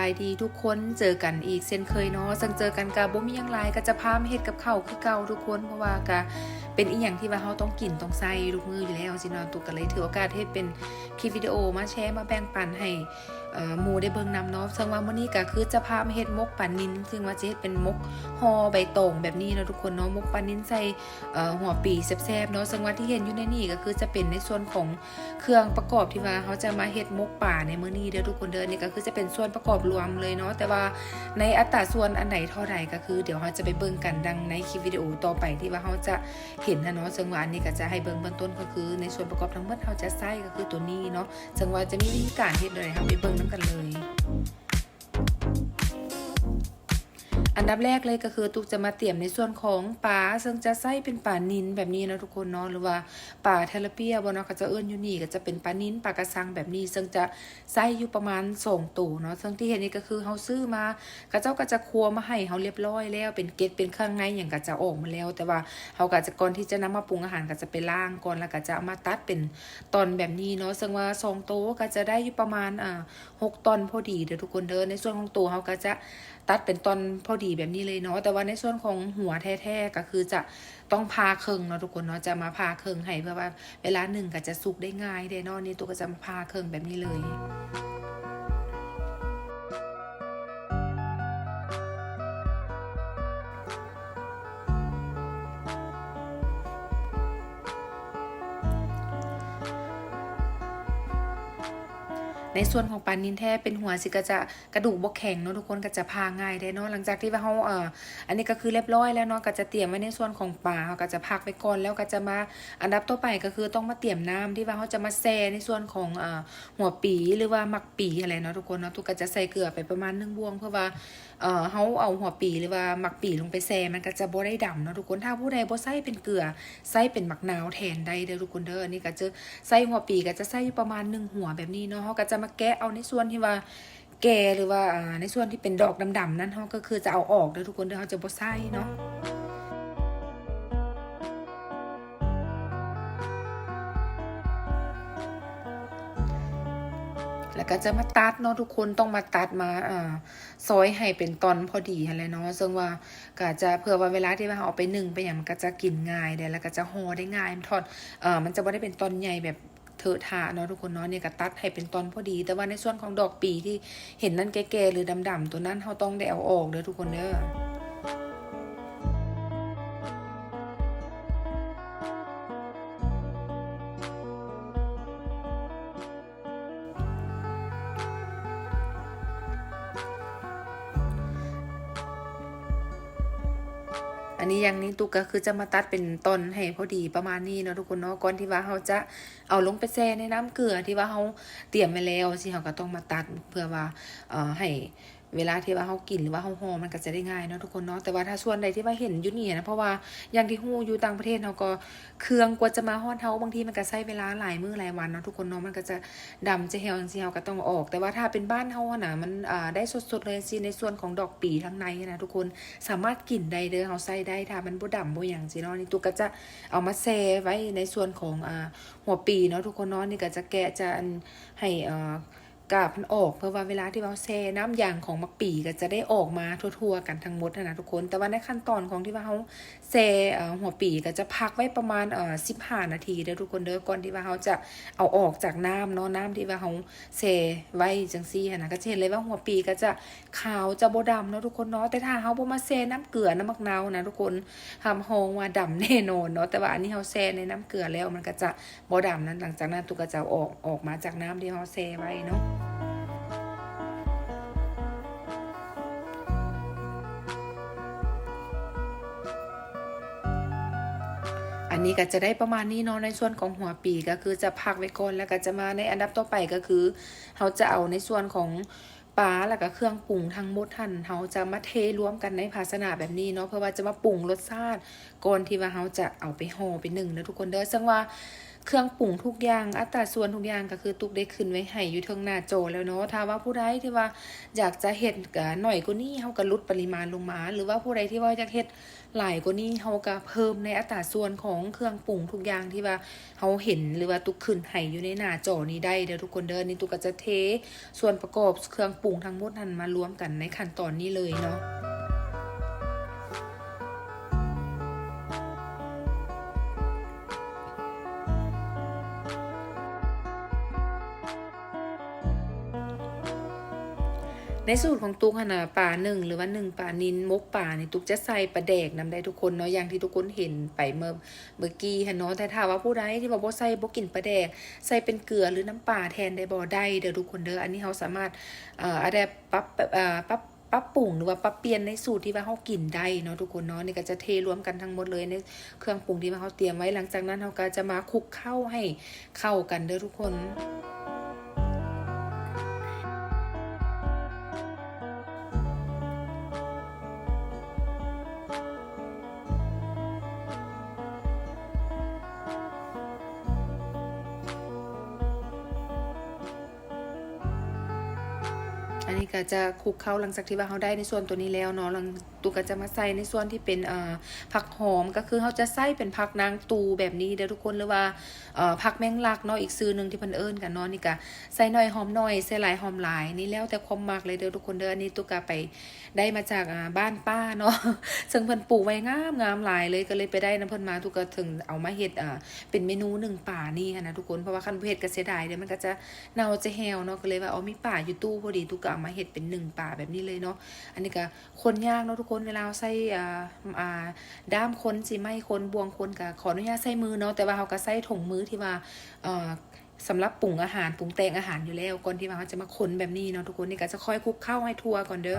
ສະບາຍດີທຸກຄົນ ເຈີກັນອີກເຊັ່ນເຄີຍເນາະ. ເຊິ່ງເຈີກັນກະບໍ່ມີຫຍັງຫຼາຍ ກະຈະພາມາເຮັດກັບເຂົ້າຄືເກົ່າທຸກຄົນ ເພາະວ່າກະເປັນອີ່ຫຍັງທີ່ວ່າເຮົາຕ້ອງກິນຕ້ອງໃຊ້ທຸກມື້ຢູ່ແລ້ວຊີ້ເນາະ. ຕຸກກະເລີຍຖືໂອກາດເຮັດເປັນຄລິບວິດີໂອມາແຊມາແບ່ງປັນໃຫ້ ເອີ່ ໝູ່ໄດ້ເບິ່ງນຳເນາະ. ເຊິ່ງວ່າມື້ນີ້ກະຄືຈະພາມາເຮັດໝົກປານິນ ເຊິ່ງວ່າຈະເຮັດເປັນໝົກຫໍ່ໃບຕອງແບບນີ້ເນາະທຸກຄົນເນາະ. ໝົກປານິນໃສ່ ເອີ່ ຫົວປີແຊບໆເນາະ. ເຊິ່ງວ່າທີ່ເຫັນຢູ່ໃນນີ້ກະຄືຈະເປັນໃນສ່ວນຂອງ ເຄື່ອງປະກອບທີ່ວ່າເຮົາຈະມາເຮັດໝົກປາໃນມື້ນີ້ເດີ້ທຸກຄົນເດີ້. ອັນນີ້ກະຄືຈະເປັນສ່ວນປະກອບລວມເລີຍເນາະ ແຕ່ວ່າໃນອັດຕາສ່ວນອັນໃດເທົ່າໃດ ກະຄືດຽວເຮົາຈະໄປເບິ່ງກັນດັ່ງໃນຄລິບວິດີໂອຕໍ່ໄປທີ່ວ່າເຮົາຈະເຫັນຫັ້ນເນາະ. ເຊິ່ງວ່າອັນນີ້ກະຈະໃຫ້ເບິ່ງເບື້ອງຕົ້ນ ກະຄືໃນສ່ວນປະກອບທັງໝົດເຮົາຈະໃຊ້ກະຄືໂຕນີ້ເນາະ. ເຊິ່ງວ່າຈະມີວິທີການເຮັດແນວໃດ ເຮົາໄປເບິ່ງນຳກັນເລີຍ. ອັນດັບແລກເລີຍກະຄືຕຸກຈະມາຕຽມໃນສ່ວນຂອງປາ ເຊິ່ງຈະໃຊ້ເປັນປານິນແບບນີ້ເນາະທຸກຄົນເນາະ ຫຼືວ່າປາເທລາເປຍບໍເນາະ ເຂົາເຈົ້າເອີ້ນຢູ່ນີ້ ກະຈະເປັນປານິນ ປາກະຊັງແບບນີ້ ເຊິ່ງຈະໃຊ້ຢູ່ປະມານສອງໂຕເນາະ. ເຊິ່ງທີ່ເຫັນນີ້ກະຄືເຮົາຊື້ມາ ເຂົາເຈົ້າກະຈະຄົວມາໃຫ້ເຮົາລຽບຮ້ອຍແລ້ວ ເປັນເກັດເປັນເຄື່ອງໃນຫຍັງກະຈະອອກໝົດແລ້ວ ແຕ່ວ່າເຮົາກະຈະ ກ່ອນທີ່ຈະນຳມາປຸງອາຫານກະຈະໄປລ້າງກ່ອນ ແລ້ວກະຈະເອົາມາຕັດເປັນຕອນແບບນີ້ເນາະ. ເຊິ່ງວ່າສອງໂຕກະຈະໄດ້ຢູ່ປະມານ ອ່າ ຫົກຕອນພໍດີເດີ້ທຸກຄົນເດີ້. ໃນສ່ວນຂອງໂຕເຮົາກະຈະຕັດເປັນຕອນພໍດີແບບນີ້ເລີຍເນາະ ແຕ່ວ່າໃນສ່ວນຂອງຫົວແທ້ໆກະຄືຈະຕ້ອງຜ່າເຄິ່ງເນາະທຸກຄົນເນາະ. ຈະມາຜ່າເຄິ່ງໃຫ້ ເພື່ອວ່າເວລາໜຶ້ງກະຈະສຸກໄດ້ງ່າຍເດ້ເນາະ. ນີ້ຕຸກກະຈະມາຜ່າເຄິ່ງແບບນີ້ເລີຍ. ໃນສ່ວນຂອງປານິນແທ້ເປັນຫົວຊິກະຈະ ກະດູກບໍ່ແຂງເນາະທຸກຄົນ ກະຈະຜ່າງ່າຍເດ້ເນາະ. ຫຼັງຈາກທີ່ວ່າເຮົາ ເອີ່ ອັນນີ້ກະຄືລຽບຮ້ອຍແລ້ວເນາະ ກະຈະຕຽມໄວ້ໃນສ່ວນຂອງປາ ເຮົາກະຈະພັກໄວ້ກ່ອນ ແລ້ວກະຈະມາ ອັນດັບຕໍ່ໄປກະຄືຕ້ອງມາຕຽມນ້ຳທີ່ວ່າເຮົາຈະມາແຊ່ໃນສ່ວນຂອງ ເອີ່ ຫົວປີ ຫຼືວ່າໝາກປີຫັ້ນແຫຼະເນາະທຸກຄົນເນາະ. ຕຸກກະຈະໃສ່ເກືອໄປປະມານໜຶ່ງບ່ວງ ເພື່ອວ່າ ເອີ່ ເຮົາເອົາຫົວປີ ຫຼືວ່າໝາກປີລົງໄປແຊ່ ມັນກະຈະບໍ່ໄດ້ດຳເນາະທຸກຄົນ. ຖ້າຜູ້ໃດບໍ່ໃຊ້ເປັນເກືອ ໃຊ້ເປັນໝາກນາວແທນໄດ້ເດີ້ທຸກຄົນເດີ້. ອັນນີ້ກະຈະໃສ່ ຫົວປີກະຈະໃສ່ຢູ່ປະມານໜຶ່ງຫົວແບບນີ້ເນາະ. ເຮົາກະຈະມາແກະເອົາໃນສ່ວນທີ່ວ່າ ແກ່ ຫຼືວ່າ ອ່າ ໃນສ່ວນທີ່ເປັນດອກດຳໆນັ້ນ ເຮົາກະຄືຈະເອົາອອກເດີ້ທຸກຄົນເດີ້ ເຮົາຈະບໍ່ໃສ່ເນາະ. ແລ້ວກະຈະມາຕັດເນາະທຸກຄົນ ຕ້ອງມາຕັດມາ ອ່າ ຊອຍໃຫ້ເປັນຕອນພໍດີຫັ້ນແຫຼະເນາະ. ເຊິ່ງວ່າກະຈະ ເພື່ອວ່າເວລາທີ່ວ່າເຮົາເອົາໄປໜຶ້ງໄປຫຍັງ ມັນກະຈະກິນງ່າຍເດ້ ແລ້ວກະຈະຫໍ່ໄດ້ງ່າຍ ມັນທອດ ເອີ່ ມັນຈະບໍ່ໄດ້ເປັນຕອນໃຫຍ່ແບບ ເທະທະເນາະທຸກຄົນເນາະ. ນີ້ກະຕັດໃຫ້ເປັນຕອນພໍດີ ແຕ່ວ່າໃນສ່ວນຂອງດອກປີທີ່ເຫັນນັ້ນແກ່ໆ ຫຼື ດຳໆ ໂຕນັ້ນເຮົາຕ້ອງໄດ້ເອົາອອກເດີ້ທຸກຄົນເດີ້. ອັນນີ້ຢ່າງນີ້ຕຸກກະຄືຈະມາຕັດເປັນຕອນໃຫ້ພໍດີປະມານນີ້ເນາະທຸກຄົນເນາະ ກ່ອນທີ່ວ່າເຮົາຈະ ເອົາລົງໄປແຊ່ໃນນ້ຳເກືອທີ່ວ່າເຮົາຕຽມໄວ້ແລ້ວ ຊີ້ເຮົາກະຕ້ອງມາຕັດ ເພື່ອວ່າ ເອີ່ ໃຫ້ເວລາທີ່ວ່າເຮົາກິນ ຫຼືວ່າເຮົາຫໍ່ ມັນກະຈະໄດ້ງ່າຍເນາະທຸກຄົນເນາະ. ແຕ່ວ່າຖ້າສ່ວນໃດທີ່ວ່າເຫັນຢູ່ນີ້ນະ ເພາະວ່າຢ່າງທີ່ຮູ້ຢູ່ຕ່າງປະເທດເຮົາກະ ເຄື່ອງກວ່າຈະມາຮອດເຮົາ ບາງທີມັນກະໃຊ້ເວລາຫຼາຍມື້ຫຼາຍວັນເນາະທຸກຄົນເນາະ ມັນກະຈະດຳຈະຫ່ຽວຈັ່ງຊີ້ ເຮົາກະຕ້ອງເອົາອອກ. ແຕ່ວ່າຖ້າເປັນບ້ານເຮົາຫັ້ນນະ ມັນ ອ່າ ໄດ້ສົດໆເລີຍຈັ່ງຊີ້ ໃນສ່ວນຂອງດອກປີທາງໃນຫັ້ນນະທຸກຄົນ ສາມາດກິນໄດ້ເດີ້ ເຮົາໃຊ້ໄດ້ ຖ້າມັນບໍ່ດຳບໍ່ຫຍັງຊີ້ເນາະ. ນີ້ຕຸກກະຈະເອົາມາແຊ່ໄວ້ໃນສ່ວນຂອງ ອ່າ ຫົວປີເນາະທຸກຄົນເນາະ. ນີ້ກະຈະແກະ ຈະ ອັນ ໃຫ້ ເອີ່ ກາບມັນອອກ ເພື່ອວ່າເວລາທີ່ວ່າເຮົາແຊ່ ນ້ຳຢາງຂອງໝາກປີກະຈະໄດ້ອອກມາທົ່ວໆກັນທັງໝົດຫັ້ນນະທຸກຄົນ. ແຕ່ວ່າໃນຂັ້ນຕອນຂອງທີ່ວ່າເຮົາແຊ່ ເອີ່ ຫົວປີກະຈະພັກໄວ້ປະມານ ເອີ່ ສິບຫ້ານາທີເດີ້ທຸກຄົນເດີ້ ກ່ອນທີ່ວ່າເຮົາຈະເອົາອອກຈາກນ້ຳເນາະ ນ້ຳທີ່ວ່າເຮົາ ແຊ່ໄວ້ຈັ່ງຊີ້ຫັ້ນນະ ກະຈະເຫັນເລີຍວ່າຫົວປີກະຈະຂາວ ຈະບໍ່ດຳເນາະທຸກຄົນເນາະ. ແຕ່ຖ້າເຮົາບໍ່ມາແຊ່ນ້ຳເກືອ ນ້ຳໝາກນາວນະທຸກຄົນ ຮັບຮອງວ່າດຳແນ່ນອນເນາະ. ແຕ່ວ່າອັນນີ້ເຮົາແຊ່ໃນນ້ຳເກືອແລ້ວ ມັນກະຈະບໍ່ດຳນັ້ນ. ຫຼັງຈາກນັ້ນ ຕຸກກະຈະເອົາອອກ ອອກມາຈາກນ້ຳທີ່ເຮົາແຊ່ໄວ້ເນາະ. ອັນນີ້ກະຈະໄດ້ປະມານນີ້ເນາະ ໃນສ່ວນຂອງຫົວປີກະຄືຈະພັກໄວ້ກ່ອນ ແລ້ວກະຈະມາໃນອັນດັບຕໍ່ໄປ ກະຄືເຮົາຈະເອົາໃນສ່ວນຂອງ ປາ ແລ້ວກະເຄື່ອງປຸງທັງໝົດຫັ້ນ ເຮົາຈະມາເທລວມກັນໃນພາຊະນະແບບນີ້ເນາະ ເພື່ອວ່າຈະມາປຸງລົດຊາດ ກ່ອນທີ່ວ່າເຮົາຈະເອົາໄປຫໍ່ໄປໜຶ້ງເດີ້ທຸກຄົນເດີ້. ເຊິ່ງວ່າ ເຄື່ອງປຸງທຸກຢ່າງ ອັດຕາສ່ວນທຸກຢ່າງກໍຄືຕຸກໄດ້ຂຶ້ນໄວ້ໃຫ້ຢູ່ເທິງໜ້າຈໍແລ້ວເນາະ. ຖ້າວ່າຜູ້ໃດທີ່ວ່າຢາກຈະເຮັດ ອາ ໜ້ອຍກວ່ານີ້ ເຮົາກໍຫຼຸດປະລິມານລົງມາ ຫຼືວ່າຜູ້ໃດທີ່ວ່າຢາກເຮັດຫຼາຍກວ່ານີ້ ເຮົາກໍເພີ່ມໃນອັດຕາສ່ວນຂອງເຄື່ອງປຸງທຸກຢ່າງທີ່ວ່າເຮົາເຫັນ ຫຼືວ່າຕຸກຂຶ້ນໃຫ້ຢູ່ໃນໜ້າຈໍນີ້ໄດ້ເດີທຸກຄົນເດີ. ນີ້ຕຸກກໍຈະເທສ່ວນປະກອບເຄື່ອງປຸງທັງໝົດຫັ້ນມາລວມກັນໃນຂັ້ນຕອນນີ້ເລີຍເນາະ. ໃນສູດຂອງຕຸກຫັ້ນນະ ປາໜຶ້ງ ຫຼືວ່າໜຶ້ງປານິນ ໝົກປານີ້ ຕຸກຈະໃສ່ປາແດກນຳໄດ້ທຸກຄົນເນາະ ຢ່າງທີ່ທຸກຄົນເຫັນໄປເມື່ອ ເມື່ອກີ້ຫັ້ນເນາະ. ແຕ່ຖ້າວ່າຜູ້ໃດທີ່ວ່າບໍ່ໃສ່ ບໍ່ກິນປາແດກ ໃສ່ເປັນເກືອ ຫຼື ນ້ຳປາແທນໄດ້ບໍ່? ໄດ້ເດີທຸກຄົນເດີ. ອັນນີ້ເຮົາສາມາດ ເອີ ອາດແດັບ ປັບ ເອີ ປັບ ປັບປຸງ ຫຼືວ່າປັບປ່ຽນໃນສູດທີ່ວ່າເຮົາກິນໄດ້ເນາະທຸກຄົນເນາະ. ນີ້ກໍຈະເທລວມກັນທັງໝົດເລີຍໃນເຄື່ອງປຸງທີ່ວ່າເຮົາຕຽມໄວ້. ຫຼັງຈາກນັ້ນເຮົາກໍຈະມາຄຸກເຄົ້າໃຫ້ເຂົ້າກັນເດີທຸກຄົນ. ອັນນີ້ກໍຈະຄຸກເຄົ້າ ຫຼັງຈາກທີ່ວ່າເຮົາໄດ້ໃນສ່ວນຕົວນີ້ແລ້ວເນາະ ຫຼັງ ຕຸກກໍຈະມາໃສ່ໃນສ່ວນທີ່ເປັນ ເອີ ຜັກຫອມ ກໍຄືເຮົາຈະໃຊ້ເປັນຜັກນາງຕູແບບນີ້ເດີທຸກຄົນ ຫຼືວ່າ ເອີ ຜັກແມງລັກເນາະ ອີກຊື່ໜຶ່ງທີ່ເພິ່ນເອີ້ນກັນເນາະ. ນີ້ກໍໃສ່ໜ້ອຍຫອມໜ້ອຍ ໃສ່ຫຼາຍຫອມຫຼາຍ ນີ້ແລ້ວແຕ່ຄວາມມັກເລີຍເດີທຸກຄົນເດີ. ອັນນີ້ຕຸກກໍໄປໄດ້ມາຈາກ ອາ ບ້ານປ້າເນາະ ເຊິ່ງເພິ່ນປູກໄວ້ງາມໆຫຼາຍເລີຍ ກໍເລີຍໄປໄດ້ນຳເພິ່ນມາ ຕຸກກໍເຖິງເອົາມາເຮັດ ເອີ ເປັນເມນູໜຶ້ງປານີ້ຫັ້ນນະທຸກຄົນ. ເພາະວ່າຄັນບໍ່ເຮັດກໍເສຍດາຍເດ້ ມັນກໍຈະເນົ່າຈະແຫ່ວເນາະ ກໍເລີຍວ່າ ເອົາ ມີປາຢູ່ຕູ້ພໍດີ ຕຸກກໍເອົາມາເຮັດເປັນໜຶ້ງປາແບບນີ້ເລີຍເນາະ. ອັນນີ້ກໍ ຄົນຍາກເນາະທຸກຄົນ ເວລາເຮົາໃຊ້ ອ່າ ອ່າ ດ້າມຄົນ ຊິໄມ້ຄົນ ບ່ວງຄົນ ກໍຂໍອະນຸຍາດໃຊ້ມືເນາະ ແຕ່ວ່າເຮົາກໍໃຊ້ຖົງມືທີ່ວ່າ ເອີ ສຳລັບປຸງອາຫານ ປຸງແຕ່ງອາຫານຢູ່ແລ້ວ ກ່ອນທີ່ວ່າເຮົາຈະມາຄົນແບບນີ້ເນາະທຸກຄົນ. ນີ້ກໍຈະຄ່ອຍຄຸກເຄົ້າໃຫ້ທົ່ວກ່ອນເດີ.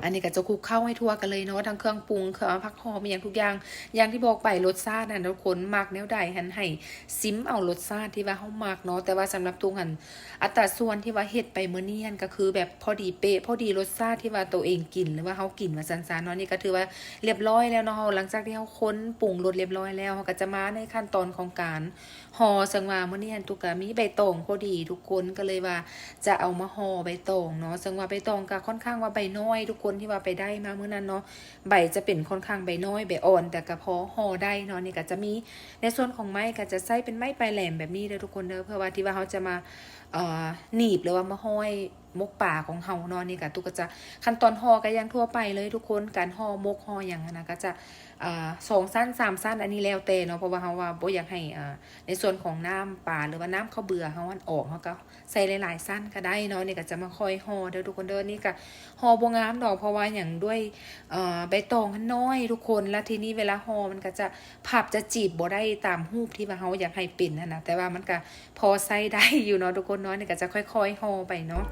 ອັນນີ້ກໍຈະຄຸກເຄົ້າໃຫ້ທົ່ວກັນເລີຍເນາະ ທັງເຄື່ອງປຸງ ເຄື່ອງ ຜັກຫອມ ອີ່ຫຍັງທຸກຢ່າງ. ຢ່າງທີ່ບອກໄປ ລົດຊາດຫັ້ນ ທຸກຄົນມັກແນວໃດຫັ້ນ ໃຫ້ຊິມເອົາລົດຊາດທີ່ວ່າເຮົາມັກເນາະ. ແຕ່ວ່າສຳລັບຕຸກຫັ້ນ ອັດຕາສ່ວນທີ່ວ່າເຮັດໄປມື້ນີ້ຫັ້ນ ກໍຄືແບບພໍດີເປະ ພໍດີລົດຊາດທີ່ວ່າໂຕເອງກິນ ຫຼືວ່າເຮົາກິນວ່າຊັ້ນຊະເນາະ. ນີ້ກໍຖືວ່າລຽບຮ້ອຍແລ້ວເນາະ ເຮົາ ຫຼັງຈາກທີ່ເຮົາຄົນປຸງລົດລຽບຮ້ອຍແລ້ວ ເຮົາກໍຈະມາໃນຂັ້ນຕອນຂອງການ ຫໍ່ ເຊິ່ງວ່າມື້ນີ້ຫັ້ນ ຕຸກກະມີໃບຕອງພໍດີທຸກຄົນ ກໍເລີຍວ່າຈະເອົາມາຫໍ່ໃບຕອງເນາະ. ເຊິ່ງວ່າໃບຕອງກະຄ່ອນຂ້າງວ່າໃບນ້ອຍ ທຸກຄົນທີ່ວ່າໄປໄດ້ມາມື້ນັ້ນເນາະ ໃບຈະເປັນຄ່ອນຂ້າງໃບນ້ອຍ ໃບອ່ອນ ແຕ່ກະພໍຫໍ່ໄດ້ເນາະ. ນີ້ກະຈະມີໃນສ່ວນຂອງໄມ້ ກະຈະໃຊ້ເປັນໄມ້ປາຍແຫຼມແບບນີ້ເດີທຸກຄົນເດີ ເພື່ອວ່າທີ່ວ່າເຮົາຈະມາ ເອີ ໜີບ ຫຼືວ່າມາຫ້ອຍໝົກປາຂອງເຮົາເນາະ. ນີ້ກະ ຕຸກກະຈະ ຂັ້ນຕອນຫໍ່ກະຢ່າງທົ່ວໄປເລີຍທຸກຄົນ ການຫໍ່ໝົກຫໍ່ຫຍັງຫັ້ນນະ ກະຈະ ອ່າ ສອງຊັ້ນ ສາມຊັ້ນ ອັນນີ້ແລ້ວແຕ່ເນາະ ເພາະວ່າເຮົາວ່າບໍ່ຢາກໃຫ້ ອ່າ ໃນສ່ວນຂອງນ້ຳປາ ຫຼືວ່ານ້ຳເຂົ້າເບືອເຮົາຫັ້ນອອກ ເຮົາກໍໃສ່ຫຼາຍໆຊັ້ນກໍໄດ້ເນາະ. ນີ້ກໍຈະມາຄ່ອຍຫໍ່ເດີທຸກຄົນເດີ. ນີ້ກໍຫໍ່ບໍ່ງາມດອກ ເພາະວ່າຫຍັງ ດ້ວຍ ເອີ ໃບຕອງຫັ້ນນ້ອຍທຸກຄົນ ແລ້ວທີນີ້ເວລາຫໍ່ມັນກໍຈະພັບ ຈະຈີບບໍ່ໄດ້ຕາມຮູບທີ່ວ່າເຮົາຢາກໃຫ້ເປັນຫັ້ນນະ ແຕ່ວ່າມັນກໍພໍໃຊ້ໄດ້ຢູ່ເນາະທຸກຄົນເນາະ. ນີ້ກໍຈະຄ່ອຍໆຫໍ່ໄປເນາະ.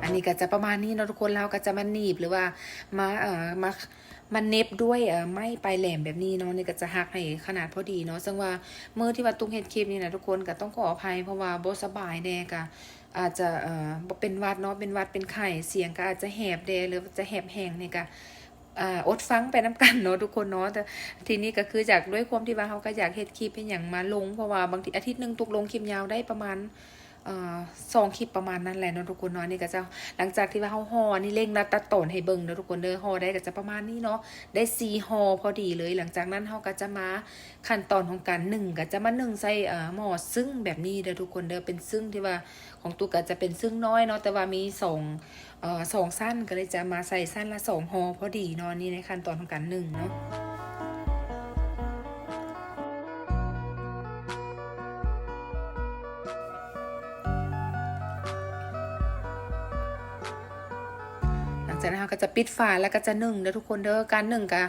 ອັນນີ້ກໍຈະປະມານນີ້ເນາະທຸກຄົນ ແລ້ວເຮົາກໍຈະມາໜີບ ຫຼືວ່າມາ ເອີ ມາ ມາເໜັບດ້ວຍ ເອີ ໄມ້ປາຍແຫຼມແບບນີ້ເນາະ. ນີ້ກໍຈະຫັກໃຫ້ຂະໜາດພໍດີເນາະ. ເຊິ່ງວ່າມື້ທີ່ວ່າຕຸກເຮັດຄລິບນີ້ນະທຸກຄົນ ກໍຕ້ອງຂໍອະໄພ ເພາະວ່າບໍ່ສະບາຍແດ່ ກໍອາດຈະ ເອີ ບໍ່ ເປັນຫວັດເນາະ ເປັນຫວັດເປັນໄຂ້ ສຽງກໍອາດຈະແຫບແດ່ ຫຼືຈະແຫບແຮງ ນີ້ກໍ ອ່າ ອົດຟັງໄປນຳກັນເນາະທຸກຄົນເນາະ. ແຕ່ທີນີ້ກໍຄືຈາກ ດ້ວຍຄວາມທີ່ວ່າເຮົາກໍຢາກເຮັດຄລິບເຮັດຫຍັງມາລົງ ເພາະວ່າບາງທີອາທິດໜຶ່ງຕຸກລົງຄລິບຍາວໄດ້ປະມານ ເອີ ສອງຄລິບປະມານນັ້ນແຫຼະເນາະທຸກຄົນເນາະ. ອັນນີ້ກໍຈະ ຫຼັງຈາກທີ່ວ່າເຮົາຫໍ່ ອັນນີ້ເລັ່ງລັດຕັດຕອນໃຫ້ເບິ່ງເດີທຸກຄົນເດີ. ຫໍ່ໄດ້ກໍຈະປະມານນີ້ເນາະ ໄດ້ສີ່ຫໍ່ພໍດີເລີຍ. ຫຼັງຈາກນັ້ນເຮົາກໍຈະມາຂັ້ນຕອນຂອງການໜຶ້ງ ກໍຈະມາໜຶ້ງໃສ່ ເອີ ໝໍ້ຊຶ້ງແບບນີ້ເດີທຸກຄົນເດີ. ເປັນຊຶ້ງທີ່ວ່າ ຂອງຕຸກກະຈະເປັນຊຶ້ງນ້ອຍເນາະ ແຕ່ວ່າມີສອງ ເອີ ສອງຊັ້ນ ກໍເລີຍຈະມາໃສ່ຊັ້ນລະສອງຫໍ່ພໍດີເນາະ. ນີ້ໃນຂັ້ນຕອນຂອງການໜຶ້ງເນາະ. ຫຼັງຈາກນັ້ນເຮົາກໍຈະປິດຝາ ແລ້ວກໍຈະໜຶ້ງເດີທຸກຄົນເດີ. ການໜຶ້ງກໍ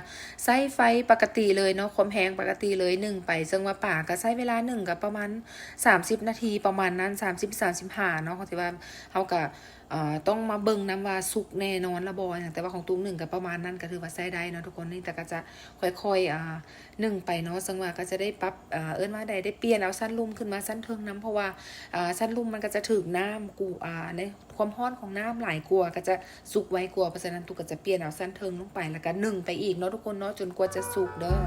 ໃຊ້ໄຟປົກກະຕິເລີຍເນາະ ຄວາມແຮງປົກກະຕິເລີຍ ໜຶ້ງໄປ. ເຊິ່ງວ່າປາກໍໃຊ້ເວລາໜຶ້ງກໍປະມານສາມສິບນາທີປະມານນັ້ນ ສາມສິບ ສາມສິບຫ້າເນາະ. ເພາະທີ່ວ່າເຮົາກໍ ອ່າ ຕ້ອງມາເບິ່ງນຳວ່າສຸກແນ່ນອນລະບໍ່ຫຍັງ ແຕ່ວ່າຂອງຕຸກໜຶ້ງກໍປະມານນັ້ນ ກໍຖືວ່າໃຊ້ໄດ້ເນາະທຸກຄົນ. ນີ້ແຕ່ກໍຈະຄ່ອຍໆ ອ່າ ໜຶ້ງໄປເນາະ ເຊິ່ງວ່າກໍຈະໄດ້ປັບ ອ່າ ເອີ້ນວ່າໃດ ໄດ້ປ່ຽນເອົາຊັ້ນລຸ່ມຂຶ້ນມາຊັ້ນເທິງນຳ ເພາະວ່າ ອ່າ ຊັ້ນລຸ່ມມັນກໍຈະຖືກນ້ຳ ກູ ອ່າ ໃນຄວາມຮ້ອນຂອງນ້ຳຫຼາຍກວ່າ ກໍຈະສຸກໄວກວ່າ. ເພາະສະນັ້ນ ຕຸກກໍຈະປ່ຽນເອົາຊັ້ນເທິງລົງໄປ ແລ້ວກໍໜຶ້ງໄປອີກເນາະທຸກຄົນເນາະ ຈົນກວ່າຈະສຸກເດີ້.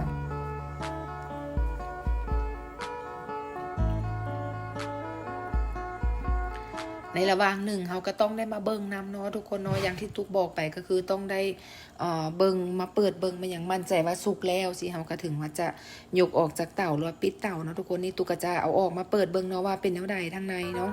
ໃນລະຫວ່າງໜຶ້ງ ເຮົາກໍຕ້ອງໄດ້ມາເບິ່ງນຳເນາະທຸກຄົນເນາະ. ຢ່າງທີ່ຕຸກບອກໄປກໍຄືຕ້ອງໄດ້ ເອີ ເບິ່ງ ມາເປີດເບິ່ງ ມາຫຍັງ ໝັ້ນໃຈວ່າສຸກແລ້ວຊີ້ ເຮົາກໍເຖິງວ່າຈະຍົກອອກຈາກເຕົາ ຫຼືວ່າປິດເຕົາເນາະທຸກຄົນ. ນີ້ຕຸກກໍຈະເອົາອອກມາເປີດເບິ່ງເນາະວ່າເປັນແນວໃດທາງໃນເນາະ.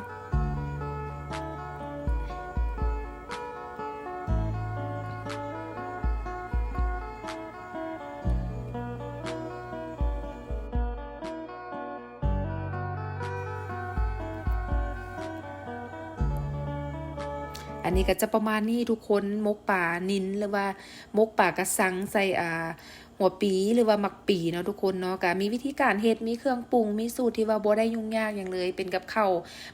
ອັນນີ້ກໍຈະປະມານນີ້ທຸກຄົນ ໝົກປານິນ ຫຼືວ່າໝົກປາກະຊັງໃສ່ ອ່າ ຫົວປີ ຫຼືວ່າໝາກປີເນາະທຸກຄົນເນາະ. ກໍມີວິທີການເຮັດ ມີເຄື່ອງປຸງ ມີສູດທີ່ວ່າບໍ່ໄດ້ຫຍຸ້ງຍາກຫຍັງເລີຍ ເປັນກັບເຂົ້າ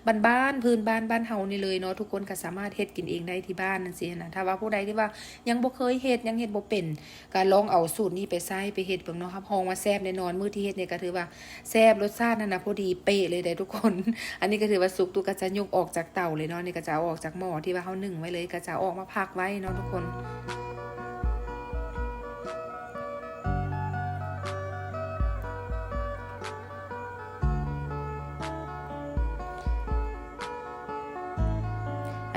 ບ້ານໆ ພື້ນບ້ານບ້ານເຮົານີ້ເລີຍເນາະ. ທຸກຄົນກໍສາມາດເຮັດກິນເອງໄດ້ທີ່ບ້ານຈັ່ງຊີ້ນະ. ຖ້າວ່າຜູ້ໃດທີ່ວ່າຍັງບໍ່ເຄີຍເຮັດ ຍັງເຮັດບໍ່ເປັນ ກໍລອງເອົາສູດນີ້ໄປໃຊ້ໄປເຮັດເບິ່ງເນາະ ຮັບຮອງວ່າແຊບແນ່ນອນ. ມື້ທີ່ເຮັດນີ້ກໍຖືວ່າແຊບ ລົດຊາດຫັ້ນນະພໍດີເປະເລີຍເດ້ທຸກຄົນ. ອັນນີ້ກໍຖືວ່າສຸກ ຕຸກກໍຈະຍົກອອກຈາກເຕົາເລີຍເນາະ. ນີ້ກໍຈະເອົາອອກຈາກໝໍ້ທີ່ວ່າເຮົາໜຶ້ງໄວ້ເລີຍ ກໍຈະເອົາອອກມາພັກໄວ້ເນາະທຸກຄົນ.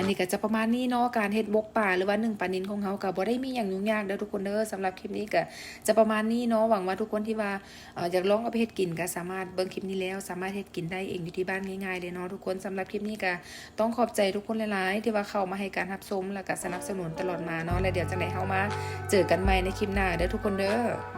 ອັນນີ້ກໍຈະປະມານນີ້ເນາະ ການເຮັດໝົກປາ ຫຼືວ່າໜຶ້ງປານິນຂອງເຮົາ ກໍບໍ່ໄດ້ມີຫຍັງຫຍຸ້ງຍາກເດີ້ທຸກຄົນເດີ້. ສຳລັບຄລິບນີ້ກໍຈະປະມານນີ້ເນາະ. ຫວັງວ່າທຸກຄົນທີ່ວ່າ ເອີ ຢາກລອງເອົາໄປເຮັດກິນ ກໍສາມາດເບິ່ງຄລິບນີ້ແລ້ວ ສາມາດເຮັດກິນໄດ້ເອງຢູ່ທີ່ບ້ານງ່າຍໆເລີຍເນາະທຸກຄົນ. ສຳລັບຄລິບນີ້ກໍຕ້ອງຂອບໃຈທຸກຄົນຫຼາຍໆ ທີ່ວ່າເຂົ້າມາໃຫ້ການຮັບຊົມ ແລ້ວກໍສະໜັບສະໜູນຕະຫຼອດມາເນາະ. ແລ້ວດຽວຈັ່ງໃດເຮົາມາເຈີກັນໃໝ່ໃນຄລິບໜ້າເດີ້ທຸກຄົນເດີ້.